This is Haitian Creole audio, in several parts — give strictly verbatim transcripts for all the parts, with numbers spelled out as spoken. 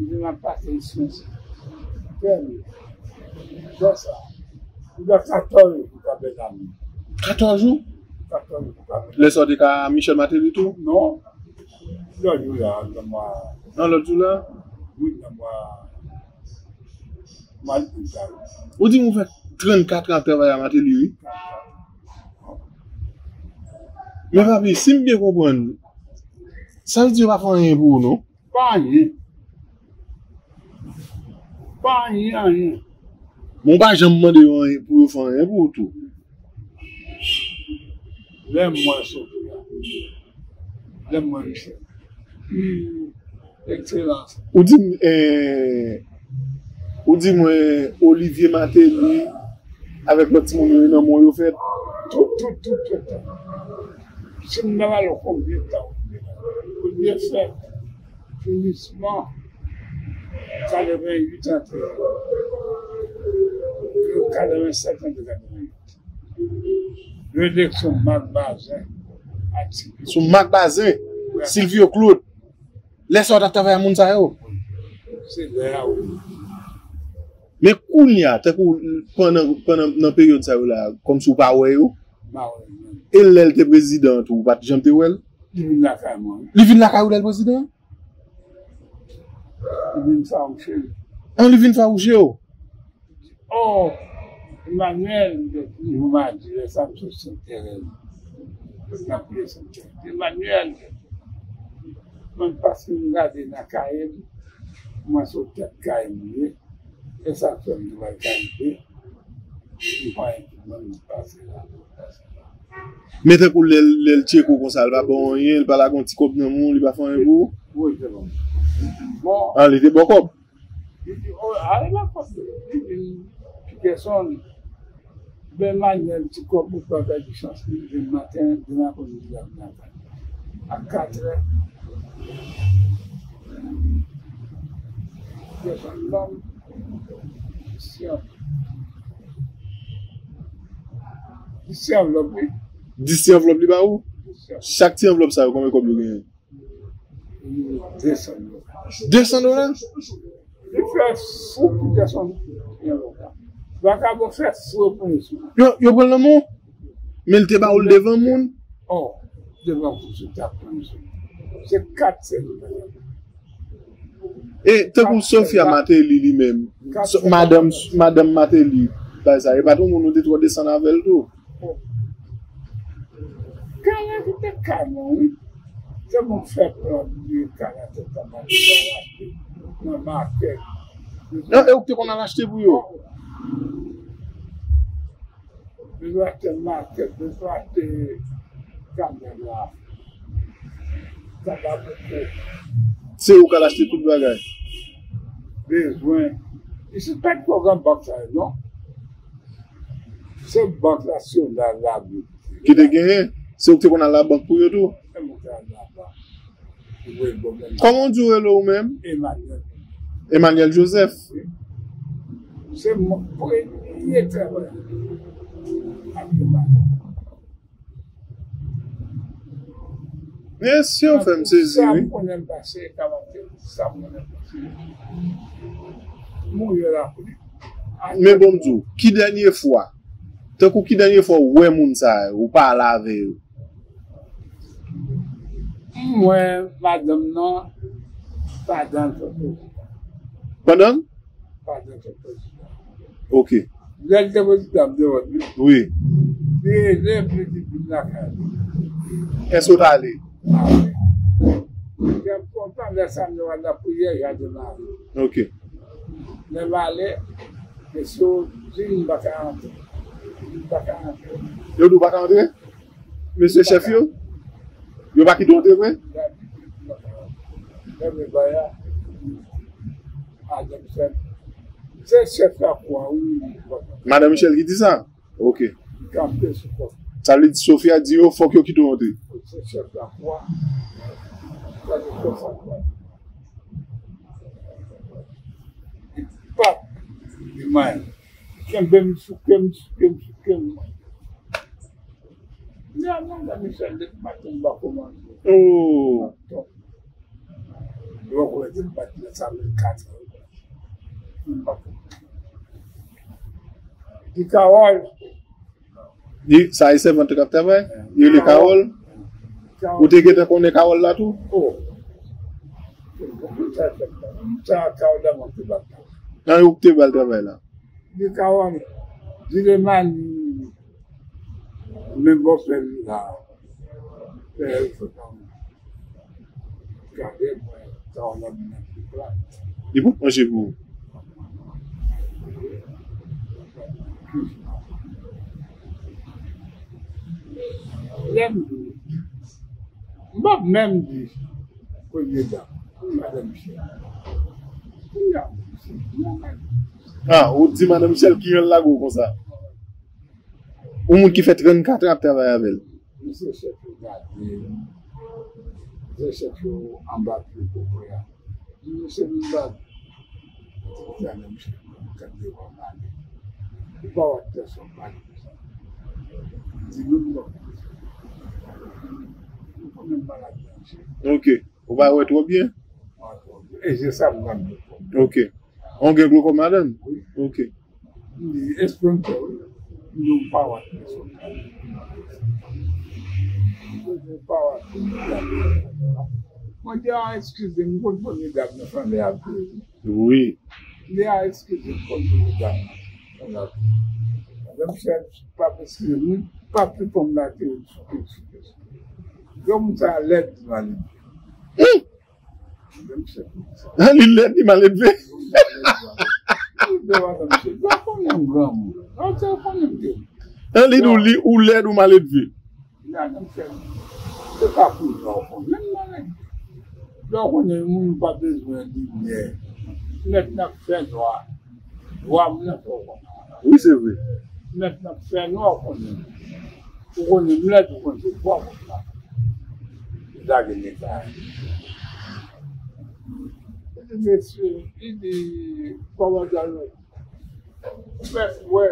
Li m ap pase isit. Fè m. Fè sa. M gen katòz jou pou Kabèl la menm. Katòz jou? Katòz jou pou Kabèl. Lè sa w te ka Michel Martelly tou? Non. Lòt jou la, nan mwa. Nan lòt jou la? Wi, nan mwa. Mwa d out la, wi. Ou di m ou fè trannkat an ap travay a Martelly, wi. Men papi, si m byen konprann, sa vle di yo pa fè anyen pou ou, non? Pa anyen. Pa anyen, anyen. Bon, ou pa janm mande yo anyen pou yo fè anyen pou ou tou. Lè m wè Sofia la, lè m wè Michel. Hmm, ekselans. Ou di m, eh, ou di mwen Olivier Martelly avèk lòt timoun yo nan men w yo fèt. Tout, tout, tout, tout. Si m nan pale w konbyen tan, konbyen fèt, finisman, katrevenn uit an te, katrevenn sèt an te, katrevenn uit. Releksyon Marc Bazin a Silvio. Sou Marc Bazin, Silvio Claude. Lè sa w t ap travay a moun sa yo? Se lè a, wi. Men kounye a, tankou pandan, pandan, nan peryòd sa yo la, kòmsi w pa wè yo? M pa wè yo menm. E lè l te prezidan tou, ou pa t janm te wè l? Li vin lakay mwen. Li vin lakay ou lè l prezidan? Li vin fawouche. An, li vin fawouche w? Oh, Emmanuel, m te toujou madi, lè sa m sot Sentèrèz. Nan priye Sentèrèz. Emmanuel, mwen pase m gade nan kaye m, mwen se tèt kaye m ye. E sa fè m te pral Karibe. M pa enki mwen, m pase la, m pase la. Men tankou lè l, lè l tcheke w konsa, l pa ba w anyen, l pa lage yon ti kòb nan men w, li pa fè anyen pou ou? Wi, se bon. Bon. Ah, li te ba w kòb? Li di, oh, ale lakòz li. Li di, Peterson, ben Manuel, ti kòb ou pa pèdi chans li, demen maten, demen apremidi, l ap vin lakay. A katrè, Peterson ban m disyen, disyen anvlòp, wi. Disyen anvlòp li ba ou? Disyen. Chak ti anvlòp sa yo, konbyen kòb yo genyen? Desan dola. Desan dola? Li fè fou pou Peterson. Vakabon fè fou pou li. Yo, yo pran l nan men w? Men l te ba ou l devan moun? Oh, devan moun se t ap pran sou. Se kat sèl. E tankou Sofia Martelly li menm, madanm, madanm Martelly, bagay sa, e pa t yon moun ou te twò desann avè l tou? Kay la ki te kay mwen, wi. Se mwen k fè plan pou li, kay la te kay mwen, nan makèt. Non, e ou k te konn al achte pou yo? Bezwen achte makèt, bezwen achte kamyon la. Sa pa poko. Se ou k al achte tout bagay? Bezwen. Isit pa t pwogram bank sa yo, non. Se Bank Nasyonal la, wi. Ki te genyen? Se ou ki te konn al labank pou yo tou? Se mwen ki al labank. Wi, bon, men. Kòman w di w rele w menm? Emmanuel. Emmanuel Joseph. Wi. Se mwen premye travay ak Emmanuel. Mesye, w fè m sezi, wi. Sa m konnen m pase, sa m konnen m pase. Mouri lapli. Men bon, m di w, ki dènye fwa, tankou ki dènye fwa w wè moun sa yo, ou pale avè yo? M wè madanm nan pandan l te prezidan. Pandan? Pandan l te prezidan. Ok. Lè l te prezidan, m te wè l, wi. Wi. Li rele m, li di vin lakay li. Èske w t ale? M ale. Kè m kontan, lè sa m te al lapriyè, jaden mari. Ok. Lè m ale, mesye yo di m pa ka antre. M pa ka antre. Yo di w pa ka antre? Mesye chèf yo? Yo pa kite w antre vre? Madanm Michel. Se chèf lakwa, wi. Madanm Michel ki di sa? Ok. Li kanpe sou pòt. Sa vle di Sofia di yo fòk yo kite w antre. Se chèf lakwa. Sa di konsa. Li pa di mwen. Kenbe m, souke m, souke m, souke m. Nan, nan, nan, Michel, depi maten m pa ko manje. Oh. Yo konnen depi m pa t nan sa menm katran. Li Kawòl. Li, sa e sèvant k ap travay? Li rele Kawòl? Ou te gentan konnen Kawòl la tou? Oh. Sa, sa, Kawòl la mwen te ba l travay. Nan yo te ba l travay la? Li Kawòl, Dileman, men bòpè l la. Pè l fè kòm. Gade mwen, sa w nan plat. Li pou manje pou ou. Lè m di, m p ap menm di premye dam, madan Michel. Kounye a, Ah, ou di madan Michel ki jan l lage w konsa? Yon moun ki fè trannkat an ap travay avè l. Misye chèf yo gade, misye chèf yo anba pye kokoy a. Misye vin bat. Misye ale, misye gade w ap ale. Ou pa wè pèsòn pale konsa. Di nou non. Ou konnen malad nan je. Ok. Ou pa wè twò byen? E se sa m gade. Ok. On gen glokòm ladan l? Wi. Ok. Li espri m fè wi. Nou pa wè pèsòn. Mwen di a eskize m, m konn premye dam nan sanble ap kriye. Wi. Li a eskize m, m konn premye dam nan sanble ap kriye. Madan Michel, pa eskize m, pa pli fòm la ke sou Facebook. Yon moun sa lèd di malin. Hum! Li lèd, li maledve. An, li di w li, ou lèd, ou maledve. Se pa pou lè w konnen maledve. Lè w konnen moun pa bezwen limyè. Nèg nan fè nwa. Nwa m nan fè w konnen. Wi, se vre. Nèg nan fè nwa w konnen. Ou konnen m lèd, ou konnen se bò konsa. Li lage nèg la. Li di, mesye, li di, kòmandan nou, ou mèt wè,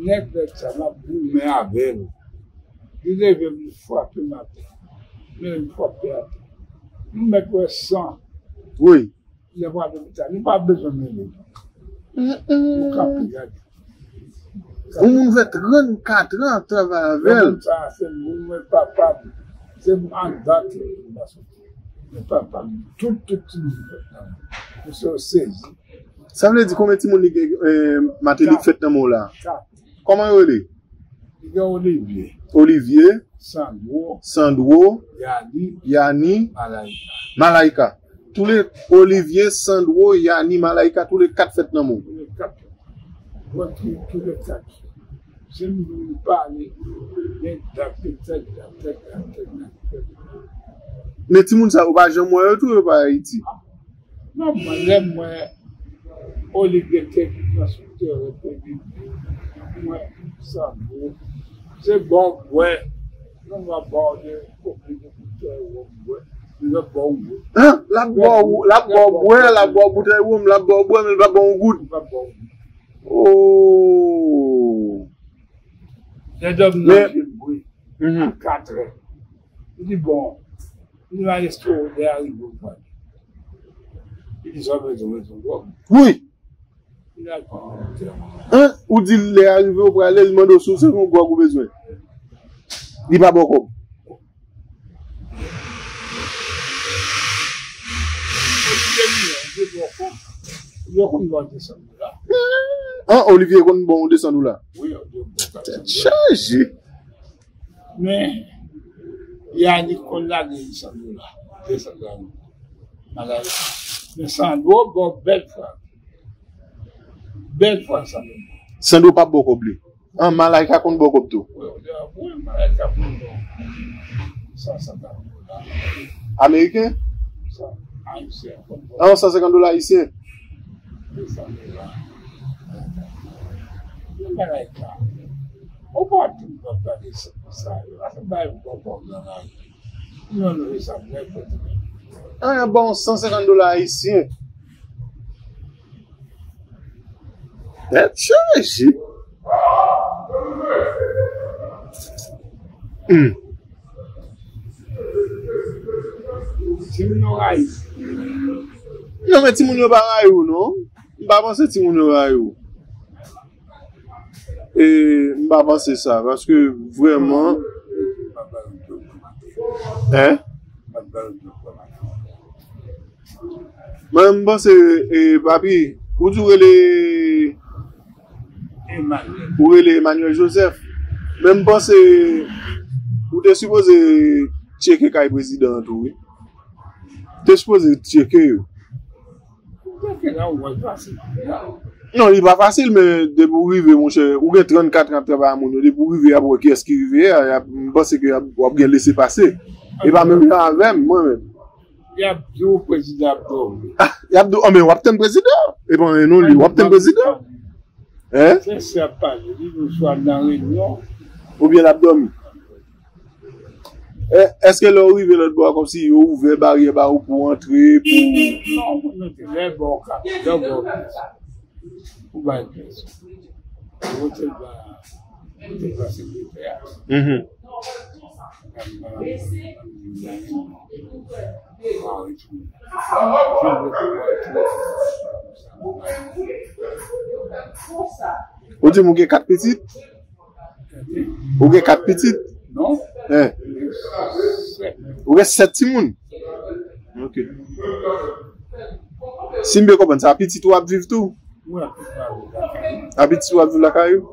nèg lèd sa, m ap goumen avè l. Li leve m, li frape m atè. Men li frape atè. M mèt wè san. Wi. Lè w al lopital, nou pa bezwen mele. Ou kanpe gade. Yon moun fè trannkat an ap travay avè l. Moun sa se moun mwen papa m. Se anndan ke m pa soti. Men papa m, tout, tout timoun fèt nan men. Misye sezi. Sa vle di konbyen timoun li gen, eh, Mateli k fèt nan men w la? Kat. Kòman yo rele? Li gen Olivier. Olivier. Sandro. Sandro. Yani. Yani. Malaika. Malaika. Tou le Olivier, Sandro, Yani, Malaika, tou le kat fèt nan men w. Tou le kat. Mwen tou, tou le kat. Se m vin pale, men dat, tèt, dat, tèt, dat, tèt, dat, tèt. Men timoun sa yo pa janm wè yo tou, yo pa Ayiti. Non, mwen, lè mwen, Olivier te ki transpòtè repiblik, mwen, Sandro, se bò bwè, nou va bò de kopi de koutè, bwè, nou va bò bwè. An, l ap bò, l ap bò bwè, l ap bò boutèy wonm, l ap bò bwè, men l pa bò yon goud. Li pa bò yon goud. Oh. Lè dòm nan fil bri, a katrè. Li di, bon, nou al restore lè a rive ou pale. Li di, sa w bezwen, bezwen gwòg. Wi. Li al pran kòmantè. An, ou di lè a rive ou prale, li mande w si w se yon gwòg ou bezwen. Li pa ba w kòb. Yo konn ba w de san dola. An, Olivier konn ba w de san dola. Wi, yo konn ba w de san dola. Tèt chaje. Men, Yannick konn lage li san dola, de san dola. Malay. Men Sandro ba w bèl fwa. Bèl fwa Sandro. Sandro p ap ba w kòb li. An, Malaika konn ba w kòb tou. Wi, wi, Malaika konn ba w san senkant dola. Ameriken? San, ayisyen konn ba w. An, san senkant dola ayisyen. De san dola. Men Malaika. Ou pa tout bon gade sa, sa yo. Ase bay bon pwoblèm la. Non, non, sa vrè kote. An, yon bon san senkant dola ayisyen. Tèt chaje. Hmm. Si m nan rayi, Non, men timoun yo pa rayi w, non. M pa panse timoun yo rayi w. E m pa panse sa, paske vrèman. Hein? Mwen, m panse, e, papi, ou di w rele, Emmanuel. Ou rele Emmanuel Joseph. Men m panse ou te sipoze tcheke kay prezidan an tou, wi. Te sipoze tcheke yo. Tcheke la, ou wè l fasil. Non, li pa fasil, men depi w rive, monchè, ou gen trannkat an travay a moun yo, depi w rive, y ap wè kiyès ki rive a, y ap, m panse ke y ap, w ap gen lese pase. E pa menm jan avè m, mwen menm. Y ap di w prezidan ap dòmi. Ah, y ap di w, anben, w ap tann prezidan. E pa anyen non li, w ap tann prezidan. Hein? Sensè ap pale, li di w swa nan reyinyon. Oubyen l ap dòmi. E, èske lè w rive lòt bò a, kòmsi yo ouvè baryè ba ou pou w antre, pou. Non, pou nou te lè bò w ka, lè bò w ka. Ou bay pyès. Ou te ba, ou te ba sekretè a. Mhm. Ou di m ou gen kat pitit? Ou gen kat pitit? Non. Hein. Ou gen sèt timoun? Ok. Si m byen konprann, sa pitit ou ap viv tou? Wi, pitit ou ap viv lakay ou?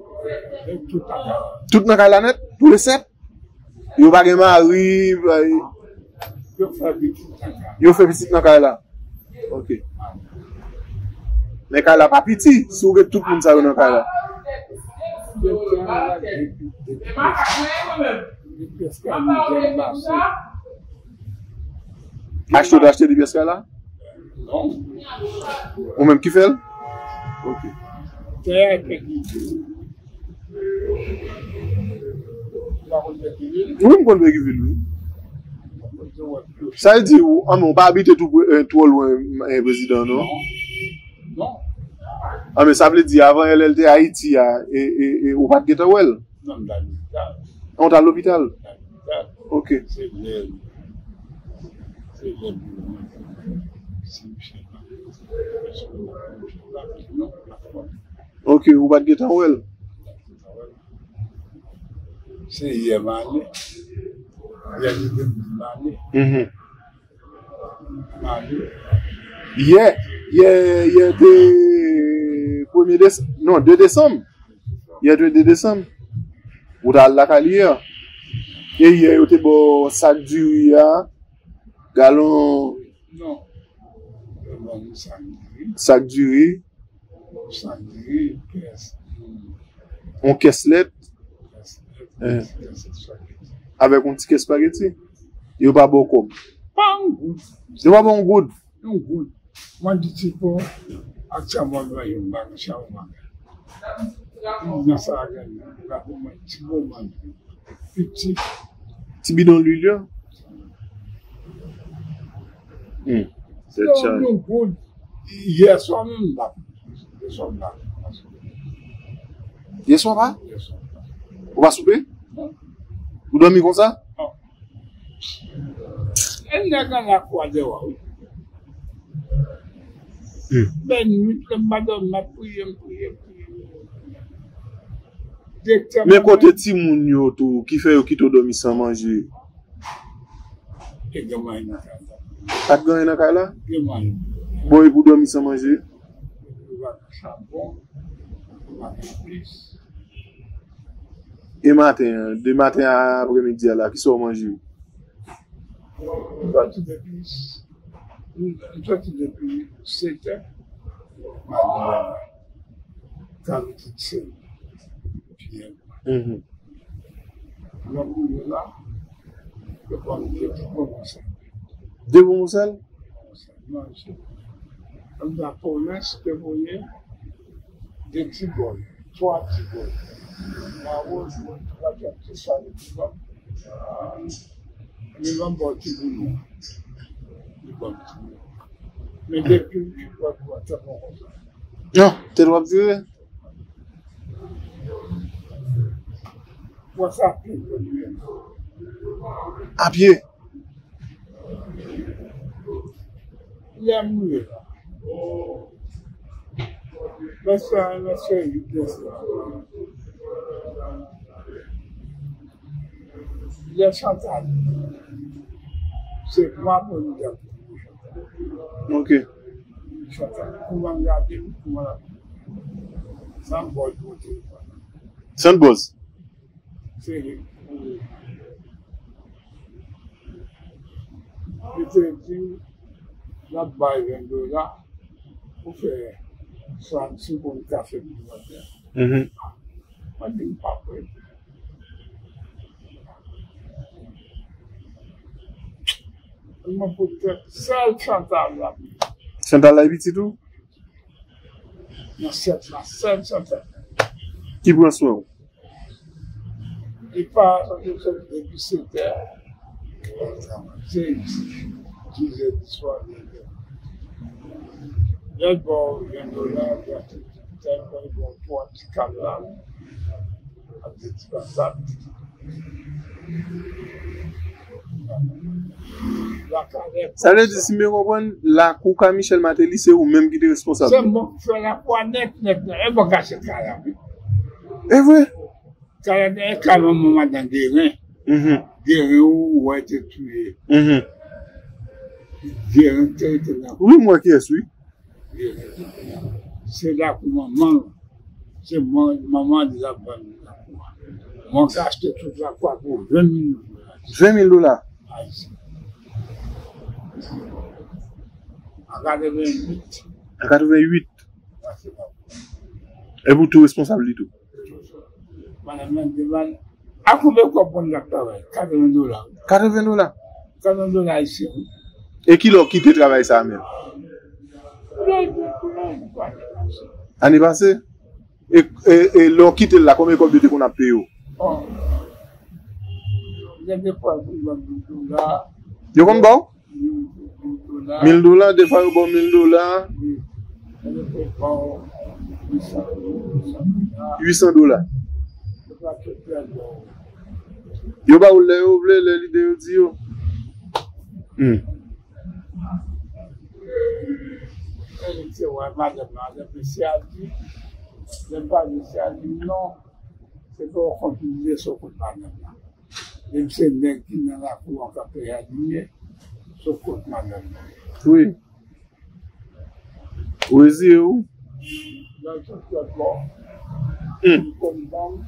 Tout nan kay la nèt? Tou le sèt? Yo pa gen mari? Yo fè pitit nan kay la. Ok. Men kay la pa piti, si w gen tout moun sa yo nan kay la. Achte, w te achte de pyès kay la? Non. Ou menm ki fè l? Ok. Tè a te kite. Wi, m konn Pègivil, wi. Sa vle di, ou, anben, ou pa abite tou pre, eh, twò lwen, eh, prezidan, non? Non. Anben, sa vle di, avan yè lè l te Ayiti a, e, e, e, ou pa t gentan wè l? Non, m t al lopital. An, ou t al lopital? M t al lopital. Ok. Se lè, se lè m, si misye pa, misye pa, misye pa, non, pa fò. Ok, ou pa t gentan wè l? Se yè m ale. Yè li te di m ale. Mhm. M ale. Yè, yè, yè de premye des-, non, de desanm. Yè de de desanm. Ou t al lakay li yè. E yè yo te ba w sak diri a, galon. Non. Yo ban m sak diri. Sak diri. Sa di kès. Yon kès lèt. Kès lèt, eh, kès espageti. Avèk yon ti kès espageti. Yo pa ba w kòb. Pa yon goud. Yo pa ba w yon goud. Yon goud. Mwen di ti pon ak sa mwen manje yon bak sa yon bak. Nan sa a gen yon bak mwen ti bon manje. Piti. Ti bidon lwil yo. Hmm. Tèt chaje. Yon goud. Yè swa menm m pa. Yè swa m pa. Yè swa pa? Yè swa m pa. Ou pa soupe? Non. Ou dòmi konsa? Non. E nèg an la kwa dèwò, wi. Hmm. Bèl nwit, lè m pa dòmi, m ap priye, m priye, m priye. Direktè. Men kote timoun yo tou, ki fè yo kite w dòmi san manje? Te gen manje nan kay la. Pa t gen anyen nan kay la? Gen manje. Bon, e pou dòmi san manje? Yo pa gen chabon, yo pa gen plis. E maten an, de maten a aprèmidi a la, kisa w manje? M soti depi, m soti depi sèt è, m al nan kay la. Kay la te sèl. Mhm. Lè m rive la, yo ban m de ti bonbon sèl. De bonbon sèl? Bonbon sèl, manje. Anndan pwovens te voye de ti bòl, twa ti bòl. Mawoz, mwen, twa, twa, ti sa, ti bòl. Li ban m bòl ti bouyon. Li ban m ti bouyon. Men depi m te bwè, bwè, te bon konsa. Non, tèt w ap vire. Wè sa pye pran li menm. A pye. Lè m rive la, Lè sa, lè sa, lè sa. Lè Chantal, se mwen pou m gade. Ok. Chantal, kouman m gade, kouman l ap. San bòz pou telefòn. San bòz. Se li. Li te di, l ap bay ven dola pou fè swan si pou l ka fè bouyon. Mhm. Mwen di, m pa kwè. Mwen poutèt sèl Chantal la. Chantal la e pitit ou? Nan sèt la, sèl Chantal. Ki pran swen ou? Li pa, li fè depi sèt è, se dizè di swa, li fè. Lè l ba w ven dola, li achte ti biten, li ba w twa ti kal la, ak de ti patat. Sa vle di, si m byen konprann, lakou ka Michel Martelly, se ou menm ki te responsab. Se mwen ki fè lakou a nèt, nèt, nèt. E mwen k achte kal la, wi. E vre? Kal la, dèyè kay manman madan Guérin. Mhm. Guérin ou wè te touye. Mhm. Guérin te rete nan. Wi, m wè kiyès, wi. Se lakou manman l. Se man-, manman li la ban li lakou a. Mwen ka achte tout lakou a pou ven mil dola. Ven mil dola? Ayisyen. An katrevenwit. An katrevenwit. Epi w tou responsab li tou? Madanm nan di, "A konbyen kòb moun ap travay?" Katreven dola. Katreven dola? Katreven dola ayisyen, wi. E ki lè w kite travay sa a menm? Ane pase? E, e, e lè w kite l la, konbyen kòb yo te konn ap peye w? Bon. Gen de fwa, yo konn ba w? Mil dola. Mil dola, defwa yo ba w mil dola. Wi. Yo wisan dola. Yo ba w lè yo vle, lè lide yo di yo. Hmm. Madanm nan, lè mesye a di, lè m pa mesye a di non, se pa w konn pou m lese w kot madanm nan. Menm se nèg ki nan lakou an k ap peye a li ye, sou kont madanm nan. Wi. Ou reziye w? Nan tout lòt bò. Hmm. Li konn ban m.